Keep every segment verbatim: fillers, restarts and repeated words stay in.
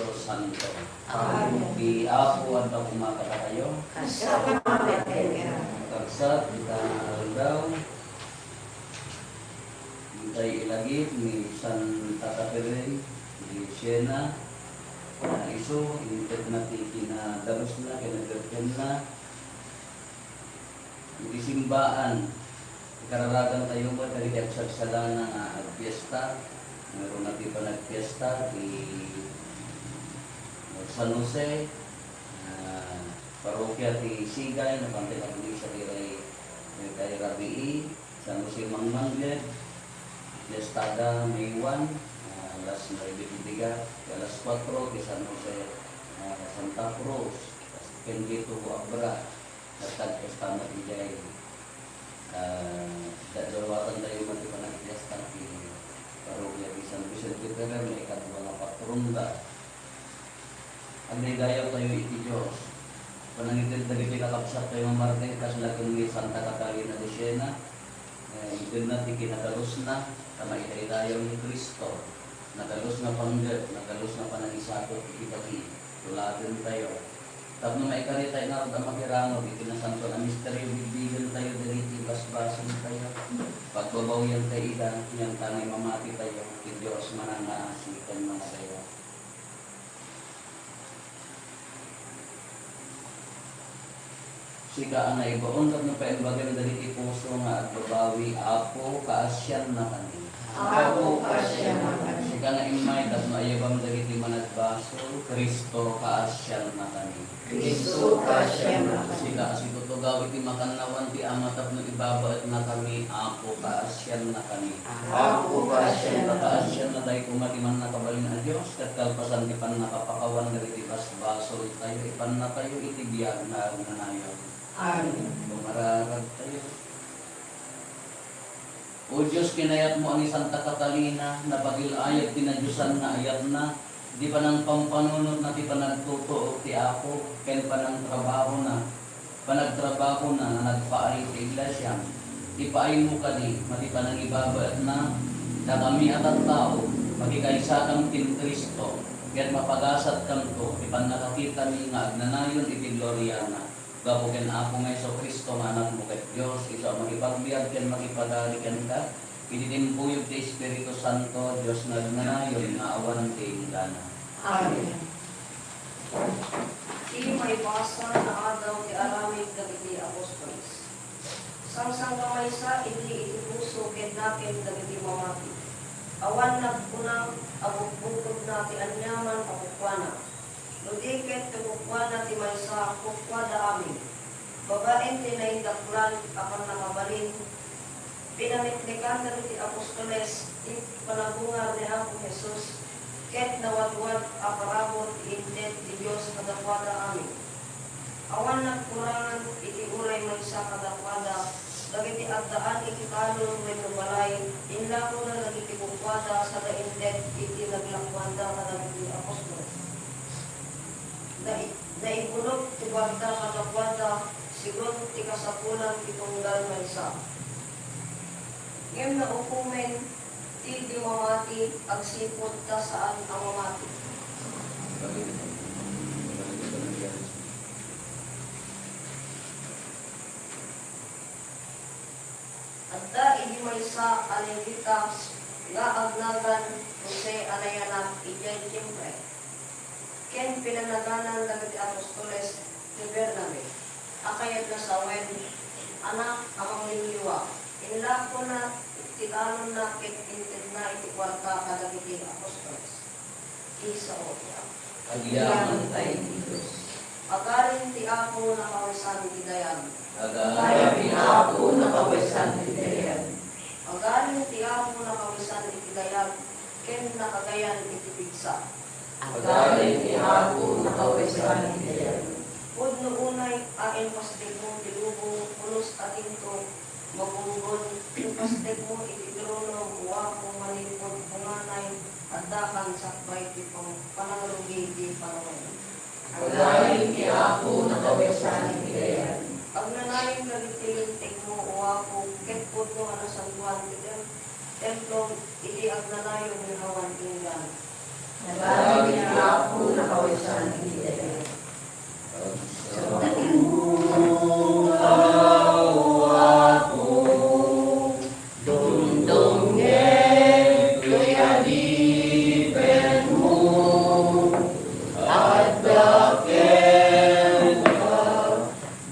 Santo. Amen. Ti Apo adda koma kadakayo. Kasano met kenka? Kakabsat, dita nga aldaw, intay ilagip ni Santa Catherine de Siena, nga isu, intedna ti kinadalosna, kinabirhenna, iti simbaan, ikararagantayo met dagiti agsagsadana nga agpiesta, nga runa ti panagpiesta ti San Jose, ah, parokya ti Sigay, napan ti nagmisa ti Rey, Rey Rabii, San Jose Mangmangled, piestada May one, ah, alas nuebe ti bigat, alas kuatro ti San Jose, ah, Santa Cruz, ken dito Abra. Nagtagpos ta met idiay, ah, da-, dawatantayo met ti panagpiesta ti parokya ti San Vicente Ferrer, maikadua nga patronda. Agdaydayawtayo iti Dios. Panangited dagiti kakabsattayo nga martir, kasla ken ni Santa Catalina de Siena, eh, intedna ti kinadalosna, ta maidaydayaw ni Cristo. Nadalus nga panggep, nadalus nga panangisakop iti bagi, tulatentayo. Tapno maikaritayo ngarud a makiranod iti nasantoan a misterio, bigbigentayo dagiti basbasoltayo. Pagbabawiantayo ida, ngem ta nga mamatitayo, ti Dios manangngaasi ken mangadayaw. Sika a naibaon tapno paimbagem dagiti puso nga agbabawi, Apo, kaasiannakami. Apo, kaasiannakami. Sika nga immay tapno ayabam dagiti managbasol, Cristo, kaasiannakami. Cristo, kaasiannakami. Sika a situtugaw iti makannawan ti Ama tapno ibabaetnakami, Apo, kaasiannakami. Apo, kaasiannakami. Kaasiannakami koma ti Mannakabalin a Dios, ket kalpasan ti pannakapakawan dagiti basbasoltayo, ipannatayo iti biag nga agnanayon. Amen. Dumararagtayo. O Dios, kinayatmo a ni Santa Catalina, napagil-ayat ti nadiosan nga ayatna, di panangpampanunotna ti panagtutuok ti Apo, ken panangtrabahona, panagtrabahona nga nagpaay ti Iglesiam. Ipaaymo kadi, madi panangibabaetna, dakami a tattao, makikaysakam ken Cristo, ket mapagasatkamto ti pannakakitami nga agnanayon iti gloriana. Gapu ken Apo nga Jesu-Cristo nga Anakmo ket Dios, isu a makipagbiag ken makipadari kenka, iti timpuyog ti Espiritu Santo, Dios nga agnanayon nga awan ti inggana. Amen. Ti maibasa nga adaw ti aramid dagiti apostoles. Sangsangkamaysa idi iti puso ken nakem dagiti mamati. Awan nagkuna a bukbukodna ti aniaman a kukuana. No di ket ti kukuana ti maysa, kukuada amin. Babaen ti naidaklan a pannakabalin, pinaneknekan dagiti apostoles ti panagungar ni Apo Jesus, ket nawadwad a parabur ti inted ti Dios kadakuada amin. Awan nagkurangan iti uray maysa kadakuada, dagiti addaan iti talon wenno balay, inlakona dagiti kukuada sada inted iti naglakuanda kadagiti apostoles. Nai-, naibunot ti guarda kadakuada, sigun ti kasapulan ti tunggal maysa. Ngem naukomen ti di mamati agsipud ta saan a mamati. Adda idi maysa a Levita nga agnagan Jose a nayanak idiay Chipre, ken pinanaganan dagiti apostoles ni Bernabe a kayatna sawen, anak a mangliwliwa. Inlakona ti talonna ket intedna iti kuarta kadagiti apostoles. Isao ti Apo. Agyamankay ti Dios. Pagarin ti Apo nakawesan iti dayag. Pagarin ti Apo nakawesan iti dayag. Pagarin ti Apo nakawesan iti dayag, ken nakagayan iti pigsa. Pagarin ti Apo nakawesan iti dayag. Pudno unay a impasdegmo ti lubong pulos a tinto, mabunggon, impasdegmo iti tronom, O Apo, manipud punganay, addakan sakbay ti pang-, panangrugi ti panawen. Pagarin ti Apo nakawesan iti dayag. Agnanayon dagiti lintegmo, O Apo, ket pudno a nasantoan ti tem-, templom iti agnanayon nga awan inggana. Pagarin ti Apo Dungdungngeg toy adipenmo, adda kenka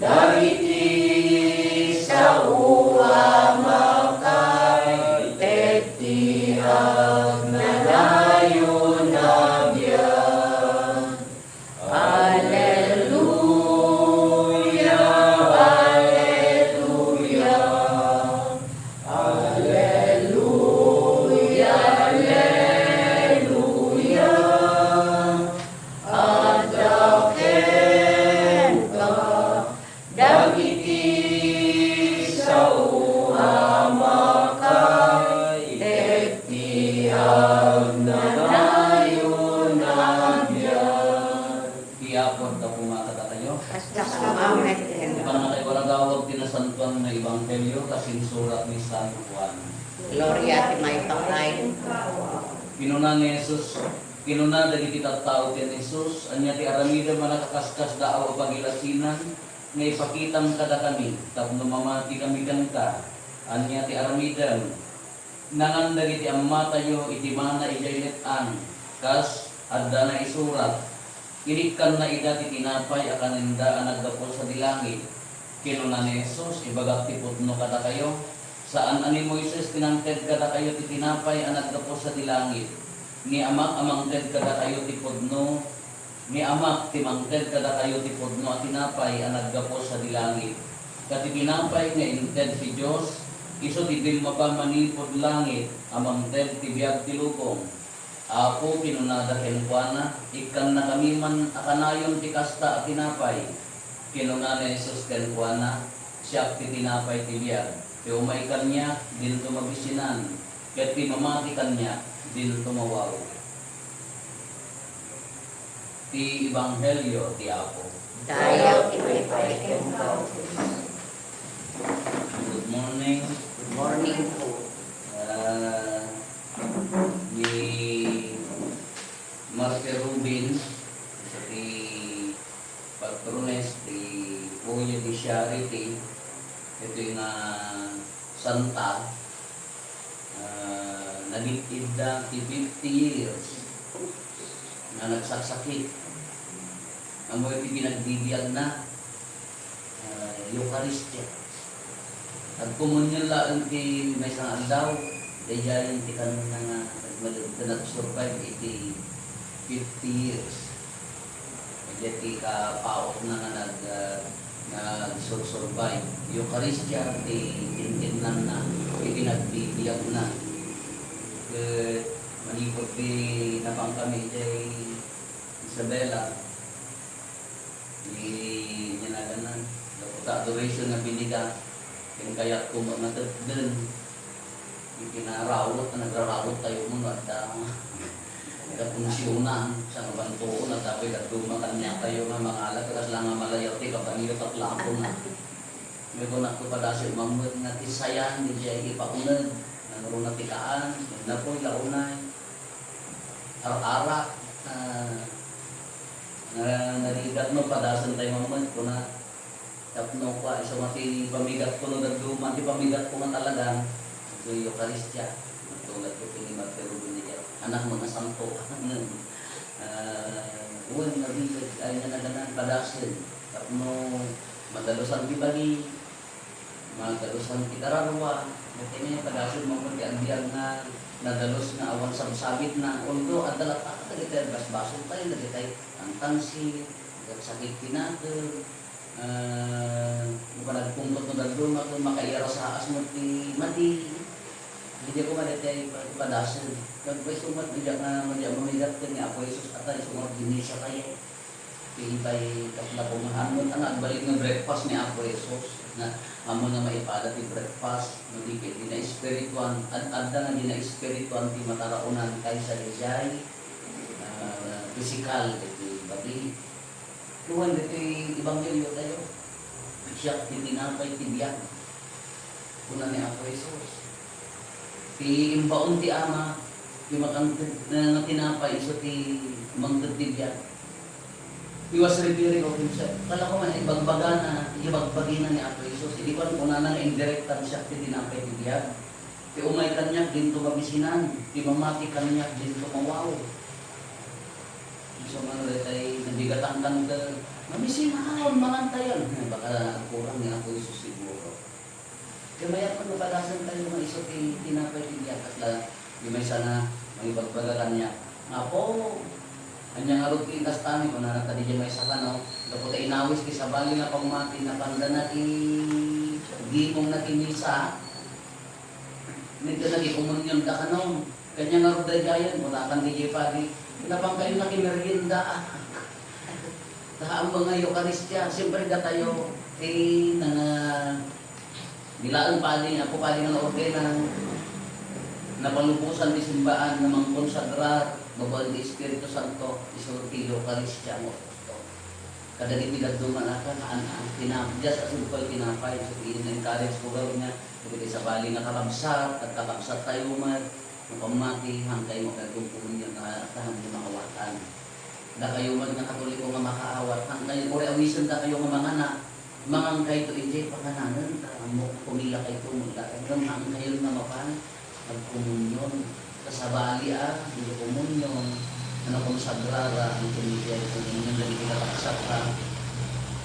dagiti sao a makaited ti agnanayon a biag. Alleluia, alleluia, alleluia, alleluia. Adda kenka dagiti sao a makaited ti agnanayon a biag. Ti Apo adda koma kadakayo. Kasta met kenka. Ti pannakaigwaragawag ti Nasantoan nga Ebanghelio kas insurat ni San Juan. Gloria ti maipaay. Kinuna ni Jesus, kinuna dagiti tattao ken ni Jesus, "Ania ti aramidem a nakakaskasdaaw a pagilasinan nga ipakitam kadakami tapno mamatikami kenka? Ania ti aramidem?" Nangan dagiti ammatayo iti mana idiay let-ang, kas adda naisurat, "Inikkanna ida ti tinapay a kanenda a naggapu sadi langit." Kinuna ni Jesus, "Ibagak ti pudno kadakayo, saan a ni Moises ti nangted kadakayo ti tinapay a naggapu sadi langit. Ni Amak a mangted kadakayo ti pudno, ni Amak ti mangted kadakayo ti pudno a tinapay a naggapu sadi langit. Ket ti tinapay nga inted ti Dios, isu ti bimmaba manipud langit a mangted ti biag ti lubong." "Apo," kinunada kenkuana, "ikkannakami man a kanayon ti kasta a tinapay." Kinuna ni Jesus kenkuana, "Siak ti tinapay ti biag. Ti umay kaniak, dinto mabisinan, ket ti mamati kaniak, dinto mawaw." Ti Ebanghelio ti Apo. Dayag ti maipaay kenka, O Kristo. Good morning. Good morning po. Ah, ni Marthe Rubin, ti patrones ti Foyer de Charity, iti nga santa, ah, nagid-idda ti fifty years nga nagsaksakit. Ammo iti pinagbibiagna, ah, Eukaristia. Agkomunyon laeng ti maysa nga aldaw, daydiayen ti kanna nga nagmalem-, nag-survive iti fifty years. Idiay ti kapautna nga nag-, ah, nagsursurvive. Eukaristia ti tinkennanna, ti pinagbibiagna. Ket manipud ti napangkami idiay Isabela, ni, ni naganan, gapu ta adoration nga binigat, ken kayat ko nga natedden. Iti narawot, nagrarawot tayo mo, no, adda, adda funsionan, sa nabantuon, adda pay dadduma kaniak tayo nga mangalak, kasla nga malayaw ti kabanio, tatlapon na. May kunak ko padasig mammet nga ti sayan, di jay ipauneg, nangruna ti kaan, napoy, launay, ar-arak, ah, na, narigat mo, padasen tayo mammet, kuna, tapno kwa, isu nga ti pamigat ko no dadduma, ti pamigat ko nga talaga, iti Eukaristia. Nagtulad ko kini Martiro Benicia, anak mo nga santo. Ah, wen, nabigat, ay, nga naganan, padasen. Tapno, madalusan ti bali, madalusan ti kararua, nga kanya padasen mo ti agbiag nga nadalus nga awan sabsabit na. Although, adda latta dagiti basbasol tayo, dagiti tangtangsit, sakit ti nakem, Ah, no panagpungtot no dadduma, ken makaiyarasaas met ti madi. Diay koma daytoy pa-, padasen. Ket pay sumat, diay nga, diay mamigat ken ni Apo Jesus, atay, sumordinisa tayo. Ti pay kasla koma, ammon nga agbalik nga breakfast ni Apo Jesus. Nga, ammon nga maipada ti breakfast, no di ket di na espirituan, ad-, adda nga di na espirituan ti mataraonan kaysa diay, ah, pisikal, iti bagi. Ket wen ditoy ebanghelio tayo, "Siak ti tinapay ti biag," kuna ni Apo Jesus. Ti imbaon ti Ama, ti makangted, nga tinapay, isu ti mangted ti biag. He was revealing of himself. Kala ko man, ibagbagana, ibagbagina ni Apo Jesus. Idi kuan, kunana nga indirektan siak ti tinapay ti biag. Ti umay kaniak, dinto mabisinan. Ti mamati kaniak, dinto mawaw. So, mano, daytay, nabigatan kan ka, mabisinan, mangantayan. Eh, baka agkurang ni Apo Jesus siguro. Kaya mayat man mapadasan tayo nga isu ti tinapay ti biag, kasla, di may sana, mangibagbaga kaniak, "Apo, ania ngarud ti kastami?" Kunana ta di may saka, no? Gapu ta inawis ti sabali nga pammati, napanda na ti gimong na ti misa, nagda na ti komunyon da kano. Kanya nga rod daydiayen, kunatan di padi, "Napan kayo nakimerienda, ah." Tahaan ba nga Eukaristia? Siyempre, datayo, eh, nanga-, bilaang padi, ako padi nga naordenan, napalubosan ti simbaan, namangkonsagrar, babaen ti Espiritu Santo, isu ti Eukaristia mo. Kadagiti dadduma nga, kaan-, kaan-, tinap-, just as simple tinapay, so, in-encourage ko gawin nga, dagiti sabali nga kakabsat, agkakabsat tayo met, no pammati, hangkay mo kay komunyon nga, tahan mo maawatan. Dakayo met nga Katoliko nga makaawat, hangkay, uray awisen dakayo nga mangana, mangan kayto idiay pangananen, ta, mo, kumila kayto, mula, ngem hangkayon nga mapan, agkomunyon. Kasabali a, iti komunyon, ano, konsagrara, ang komunyon, komunyon, dagiti kakabsat, ha?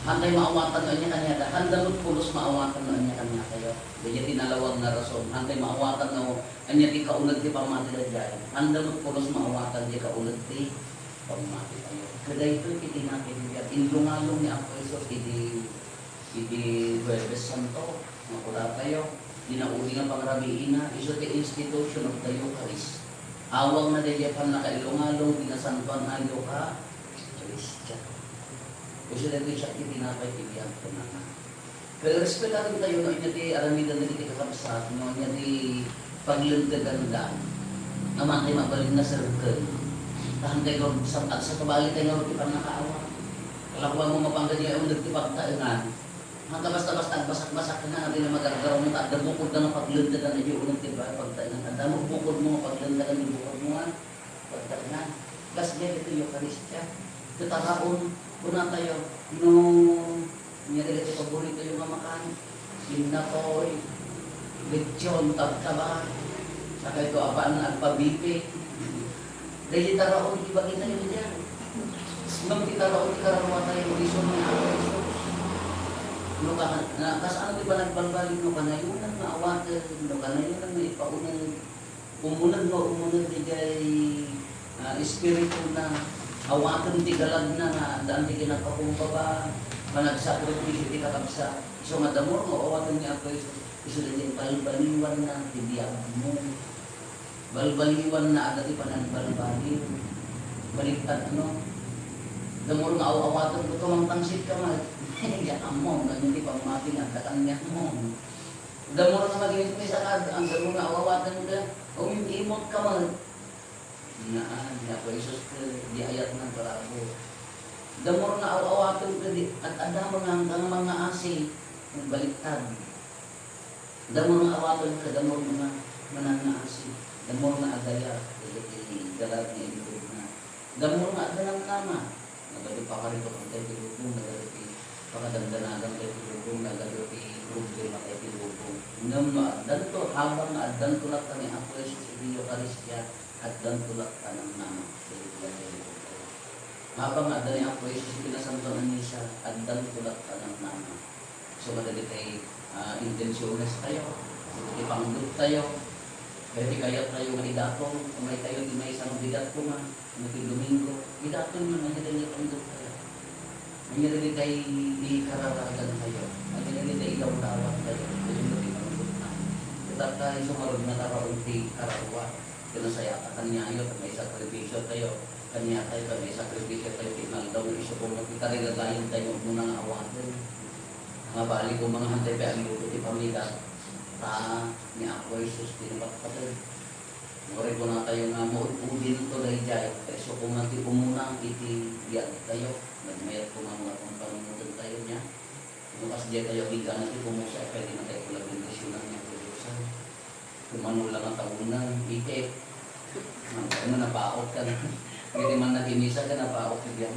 Hantay maawatan no ania kaniada, handa met pulos maawatan no ania kaniatayo. Daydiay ti nalawag nga rason, hantay maawatan no ania ti kauneg ti pammati daydiay. Handa met pulos maawatan ti kauneg ti pammati tayo. Kadaytoy ti tinapay ti biag. Inlungalong ni Apo Jesus idi, idi Huwebes Santo. Makuda tayo, di na uli nga pangramiina, isu ti institution of the Eucharist. Awang na daydiay pannakailungalong ti nasantoan a Eukaristia. Isu daytoy siak ti tinapay ti biag, kunana. Kaya respetaran tayo, no, ania ti aramiden dagiti kakabsat, no, ania ti paglenteganda. Aman ti mabalin nga sirkel. Tahan tayo, sa, sa kabali tayo nga ti pannakaawat. Kalakuan mo mapangga di ay uneg ti pagtaengan. Hangka basta-basta agbasak-basak nga, nga di na magargaraw mo, ta adda bukod na nga paglentegan, di uneg ti ba-, pagtaengan. Adda mo bukod mo nga paglentegan, di bukod mo nga pagtaengan. Kasdiay ditoy Eukaristia. Kataraon, kuna tayo, no, ania dagiti paborito tayo nga makan, innatoy, lechon, tabtaba, saka ito, apan, agpabipig. Dagiti taraon ti bagitayo diay. Ngem ti taraon ti kararua tayo, isu ni Apo Jesus. No ka-, na, kas-, ano ti panagbalbaliw, no kanayonan nga awaten, no kanayonan nga ipauneg, umuneg nga umuneg diay, ah, espiritu na, awaten ti galagna nga addaan ti kinakakumbaba, panagsakripisio ti kakabsat. Isu nga damo nga awaten ni Apo Jesus, isu daydiay balbaliwanna ti biagmo. Balbaliwanna adda ti panagbalbaliw. Baliktad, no? Damo nga aw-awatenka, tumangtangsit ka met. Ya, ammom, no, ti pammati nga adda kaniak, ammom. Damo nga maginit ni sakad, ang damo nga aw-awatenka, umim-imot ka met. Naan, ni Apo Jesus, di ayat ng karabo. Damo nga aw-awatenka, di, at adda mga, mga, mga asi, baliktad. Damo nga awatenka, damo nga manangngaasi, damo nga agayat, dagiti galag nga intudna. Damo nga adda namnama, nagadu pakaritukantay ti lubong, nagadu ti pakadagdanagan tay ti lubong, nagadu ti problema tay ti lubong. Ngem no addanto, habang nga addanto latta ni Apo Jesus iti Eukaristia, addanto latta namnama, dagiti lubong. Habang nga adda ni Apo Jesus iti nasantoan a misa, addanto latta namnama. So, kadagiti, ah, intensiones tayo, kadagiti pangdot tayo, kadagiti kayat tayo nga idaton, umay tayo ti maysa nga bigat koma, no ti Domingo, idaton man, ania dagiti pangdot tayo. Ania dagiti ikararagan tayo, ania dagiti ilawlawat tayo, ania dagiti pangdot tayo. Ket tayo sumarod nga taraon ti kararua, ket nasayat a kaniayo, ta maisakripisio tayo, kaniatayo, ta maisakripisio tayo, ti inaldaw nga isu koma ti tarigagayon tayo, umuna nga awaten. Nga bali, kung mga hantay pay agluto ti pamigat, ta ni Apo Jesus ti napatpateg. Uray kuna tayo nga maud-udinto daydiay, ta isu koma ti umuna iti biag tayo, nagmayat koma nga pampanunoten tayo niya. No kasdiay tayo agiggana ti kumusa, pwede na tayo kula bendisionan ni Apo Dios. Kumano lang nga taonan, itik. Ang ano, napaot ka na. Pwede man nagimisa ka, napaot ka diyan.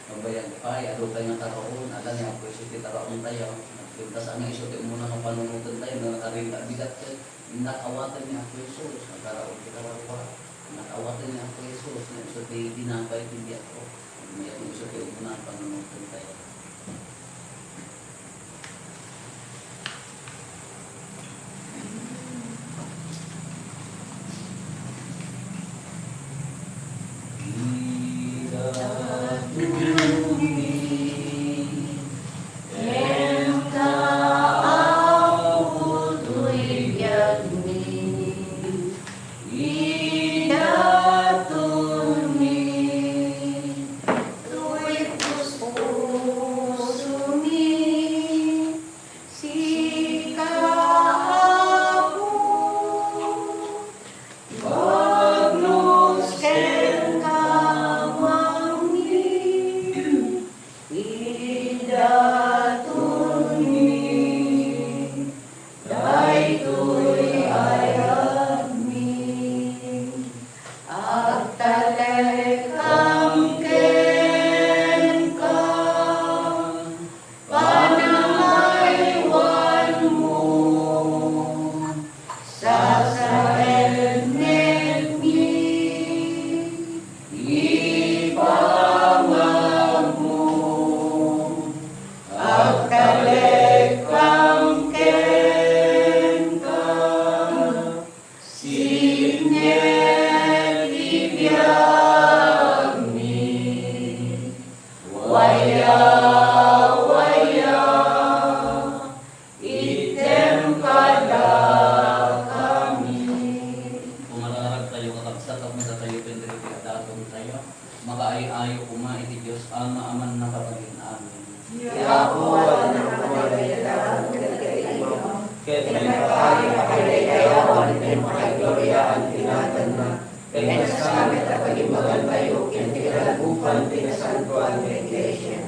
Mabayag pay, adu pay nga taraon, adda ni Apo Jesus ti taraontayo. Nagpintas a nga isu ti umuna nga panunotentayo, no nakarinda bigat ket innak awaten ni Apo Jesus, nagtaraon ti kararua. Innak awaten ni Apo Jesus, nga isu ti tinapay ti biag ko. Mayat nga isu ti umuna nga panunotentayo. Idatonmi, toy puspusomi, sika, Apo, bagnos kenka, Amami. Idatonmi daytoy ayatmi. Agtalekam kenka, panangaywanmo. Sasaennekmi, ipangagmo, agtalekam kenka, sipnget ti biagmi, waya, waya. Item kadakami. Kumararagtayo, kakabsat, tapno datayo ken dagiti adatontayo, makaay-ayo koma iti Dios Ama a mannakabalin-amin. Ti Apo a mannakabalin-amin ket maipaay a pakidaydayawan ken pakaigloriaan ti naganna, ken kasta met a pagimbagantayo ken ti kalaggupan ti nasantoan nga iglesia.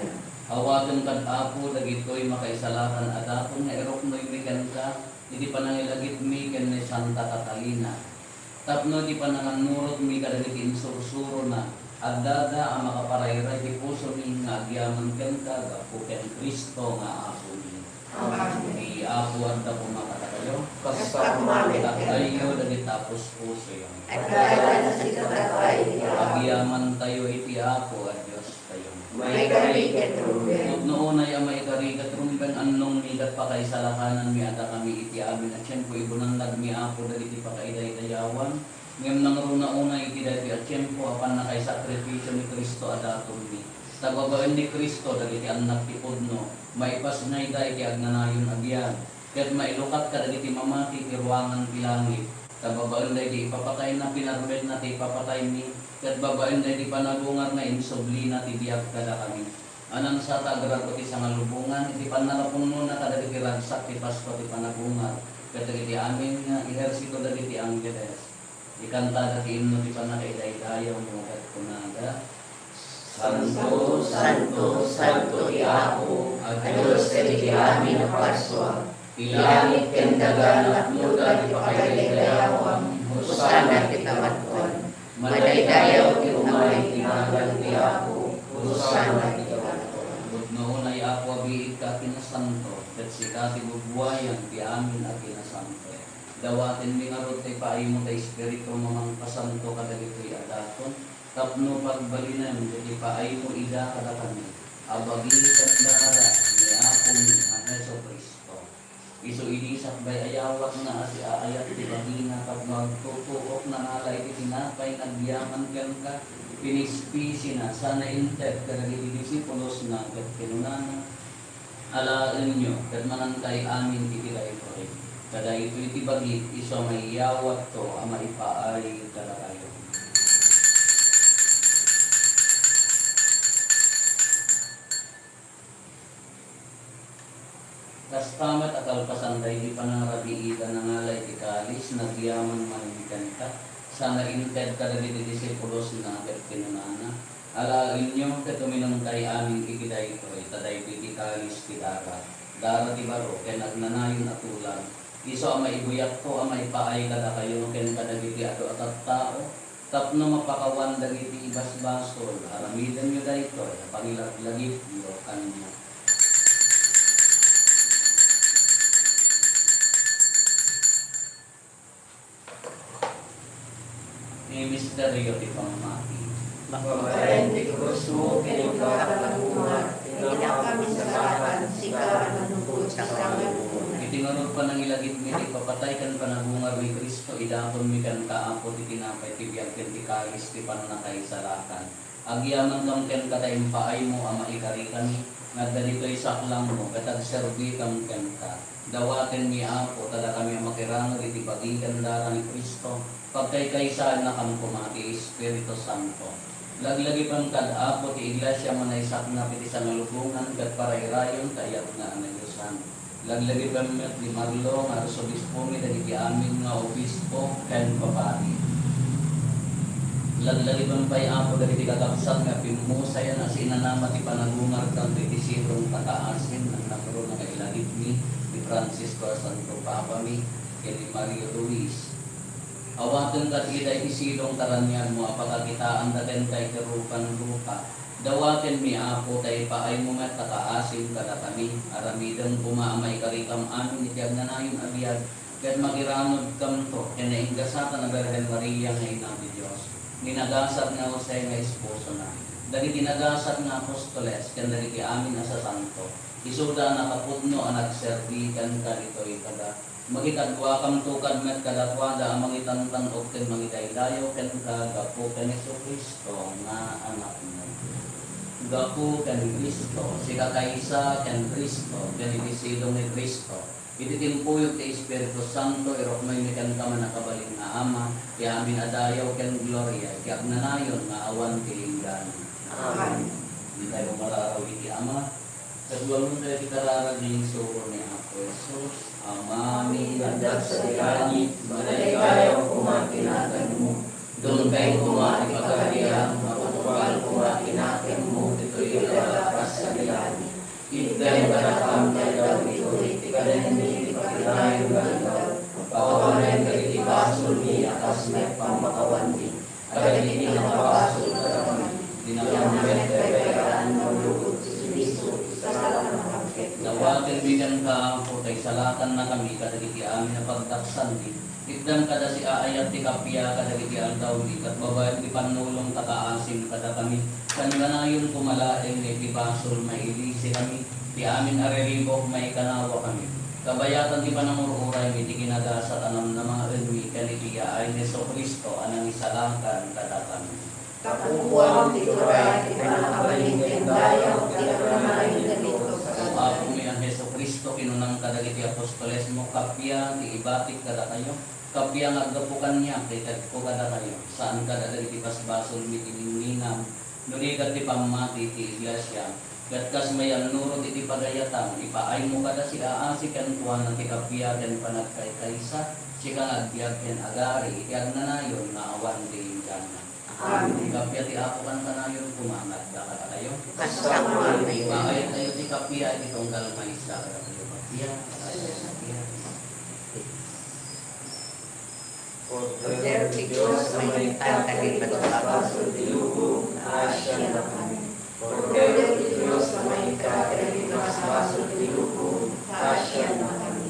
Awatem kad Apo dagitoy makaisalakan a daton nga iruknoymi kenka iti panangilagipmi ken ni Santa Catalina. Tapno iti panangannurotmi kadagiti insursurona, addada a makaparayray ti pusomi nga agyaman kenka gapu ken Cristo nga Apomi. Amen. Ti Apo adda koma kadakayo. Kasta koma met kenka. Agtayo dagiti puspusoyo. Agdaydayaw a sika, Apo. Agyamantayo iti Apo a Diostayo. Maikari ket rumbeng. Pudno unay a maikari ket rumbeng, annongmi ket pakaisalakananmi a dakami iti amin a tiempo, ibunannagmi, Apo, dagiti pakaidaydayawan, ngem nangruna unay iti daytoy a tiempo a pannakaisakripisio ni Cristo a datonmi. Ta babaen ni Cristo dagiti annak ti pudno, maipasngayda iti agnanayon a biag, ket mailukat kadagiti mamati ti ruangan ti langit. Ta babaen daydi ipapatayna, pinarmekna ti ipapataymi, ket babaen daydi panagungarna, insublina ti biag kadakami. Anansa ta agrag-o ti sangalubongan iti pannakapunnona kadagiti ragsak ti Paskua ti panagungar, ket dagiti amin nga ehersito dagiti angheles. Ikantada ti imno ti pannakaidaydayawmo ket kunada, Santo, santo, santo ti Apo a Dios dagiti amin a parsua. Ti langit ken daga napnoda ti pakaidaydayawan. Hosanna ti kamadkoan. Madaydayaw ti umay iti nagan ti Apo. Hosanna ti kamadkoan. Pudno unay, Apo, a biigka a kinasanto, ket sika ti bubuayan ti amin a kinasanto. Dawatenmi ngarud ti paaymo ti Espiritu a mangpasanto kadagitoy a daton, tapno pagbalinen iti paaymo ida kadakami a bagi ken dara ni Apomi a Jesu-Cristo. Isu idi sakbay a yawatna a siaayat ti bagina tapno agtutuok nangala iti tinapay nga agyaman kenka, pinispisina sana inted kadagiti disipulosna ket kinunana, Alaenyo ket manantay amin iti daytoy. Ta daytoy ti bagik, isu a maiyawatko a maipaay kadakayo. Kasta met a kalpasan daydi panangarabiidan, nangala iti kalis, nagyaman manen kenka, sana inted kadagiti disipulosna ket kinunana, Alaenyo ket uminumtay amin iti daytoy, ta daytoy ti kalis ti dara, dara ti baro ken agnanayon a tulag, isu a maibuyatko a maipaay kadakayo ken kadagiti adu a tattao, Tapno mapakawan dagiti ibasbasol, aramidenyo daytoy a pangilaglagipyo kaniak. Ti misterio ti pammati. Mapapayen ti krusmo ken panagungar, tinapakami salakan, sika a nanugod ti sangalugan. Iti ngarud panangilagipmi ti ipapatay ken panagungar ni Cristo, idatonmi kenka, Apo, ti tinapay ti biag ken ti kalis ti pannakaisalakan. Agyamankam kenka ta impaaymo a maikarikami, nga adda ditoy saklangmo, ket agserbikam kenka. Dawatenmi, Apo, ta dakami a makiranged iti bagi ken dara ni Cristo, pagkaykaysaennakam koma ti Espiritu Santo. Laglagipem kad, Apo, ti Iglesia a manaysaknap iti sangalubongan ket parairayon ta iyatna a nadiosan. Laglagipem met ni Marlo nga arsobispomi dagiti amin nga obispo ken papadi. Laglagipem pay, Apo, dagiti kakabsat nga pimmusayan a sinanama ti panagungarda iti sidong takaasim, nannakro nga nailagipmi ni Francisco a Santo Papami ken ni Mario Luis. Awaten kad ida iti sidong karaniagmo a pakakitaanda kenka iti rupan rupa. Dawatenmi, Apo, ta ipaaymo met ta kaasim kadakami. Aramidem koma a maikarikam amin iti agnanayon a biag, ket makiranudkamto ken naingasatan a Birhen Maria nga Ina ti Dios, ni nagasat nga Jose nga esposona, dagiti nagasat nga apostoles, ken dagiti amin a sasanto, isuda a nakapudno a nagserbi kenka ditoy daga. Makikaduakamto kad met kadakuada a mangitantan-ok ken mangidaydayaw kenka gapu ken Jesu-Cristo nga Anakmo. Gapu ken Cristo, sika kaysa ken Cristo, ken iti sidong ni Cristo, iti timpuyog ti Espiritu Santo, iruknoymi kenka, mannakabalin nga Ama, ti amin a dayaw ken gloria iti agnanayon nga awan ti inggana. Amen. Ditayo mararaw iti Ama. Kaduayon tayo ti kararag nga insugo ni Apo Jesus. Amami nga adda sadi langit, madaydayaw koma ti naganmo. Dumteng koma ti pagarian, mapatungpal koma ti nakemmo ditoy daga kas sadi langit. Itdem kadakam ti aldaw ditoy ti kanenmi ti pakinayon nga aldaw. Pakawanem dagiti basolmi a kas met pammakawanmi kadagiti nakabasol kadakami. Dina met paypayraan nga ulogod ti suiso ti sala nga panagkekkuda. Dawatenmi kenka, Apo, ta isalakannakami kadagiti amin a pagdaksanmi. Itdem kada siaayat ti kappia kadagiti aldawmi, ket babaen ti pannulong ta kaasim kadakami. Kangganayon koma laeng nga iti basol mailisikami, ti amin a riribuk maikanawakami. Kabayatan ti panangur-uraymi ti kinagasat a namnamaenmi ken iti yaay ni Jesu-Cristo a nangisalakan kadakami. Tapupuam ti turay ti pannakabalin ken dayaw ti agnanayon dagiti O Apomi a Jesu-Cristo, kinunam kadagiti apostolesmo, kappia ti ibatik kadakayo, kappia nga aggapu kaniak ti tedko kadakayo, saan kada dagiti basbasolmi ti ningnginam, no di ket ti pammati ti Iglesia. Ket kas mayannurot iti pagayatam, ipaaymo kada siaasi kenkuana ti kappia ken panagkaykaysa, sika nga agbiag ken agari iti agnanayon nga awan ti inggana. Amen. Kappia ti Apo kankanayon koma nga adda kadakayo. Kasta koma. Ipaaytayo ti kappia iti tunggal maysa kadakayo. Kappia, kappia, kappia. Kordero ti Dios a mangikkat kadagiti basbasol ti lubong, kaasiannakami. Kordero ti Dios a mangikkat kadagiti basbasol ti lubong, kaasiannakami.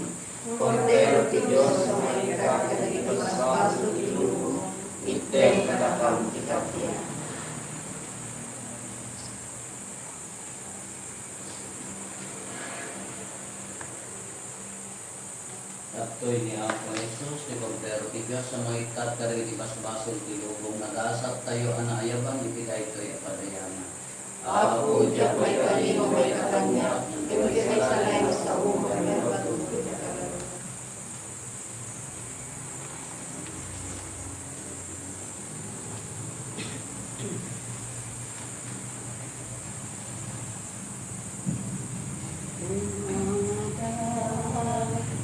Kordero ti Dios a mangikkat kadagiti basbasol ti lubong, itdem kadakam ti kappia. Daytoy ni Apo Jesus, ti Kordero ti Dios a mangikkat kadagiti basbasol ti lubong, nagasattayo a naayaban iti daytoy a padayanan. Apo, diak maikari nga maikkan kaniak, ngem idiay sa laeng a saom, maibabaga iti kararag.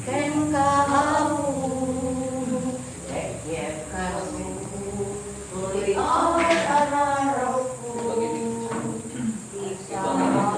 Kenka, Apo, ket kasu, tuloy ay ararawko. Ikaw na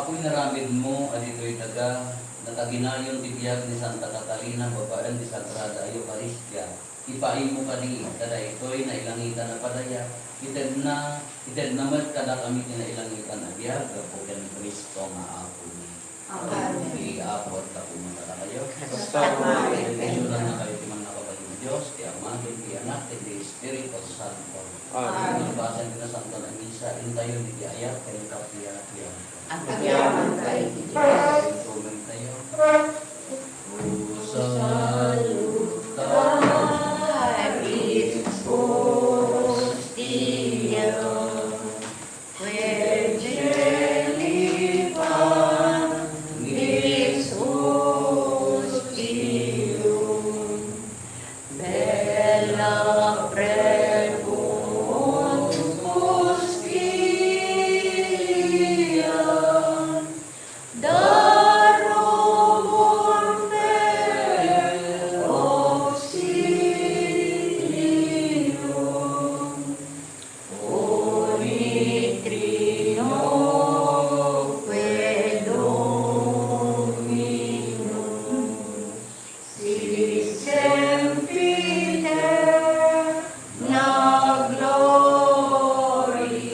Apo, inaramidmo a ditoy daga, nataginayon ti biag ni Santa Catalina babaen ti Sagrada a Eukaristia. Ipaaymo kadi ta daytoy nailangitan a padaya, itedna, itedna met kadakami ti nailangitan a biag gapu ken Cristo nga Apomi. Amen. Ti Apo adda koma kadakayo. Kasta met. Bendisyonannakayo ti mannakabalin a Dios, ti Ama, ken ti Anak, ken ti Espiritu Santo. Amen. Amen. Nalpasen ti Nasantoan a Misa, intayon iti ayat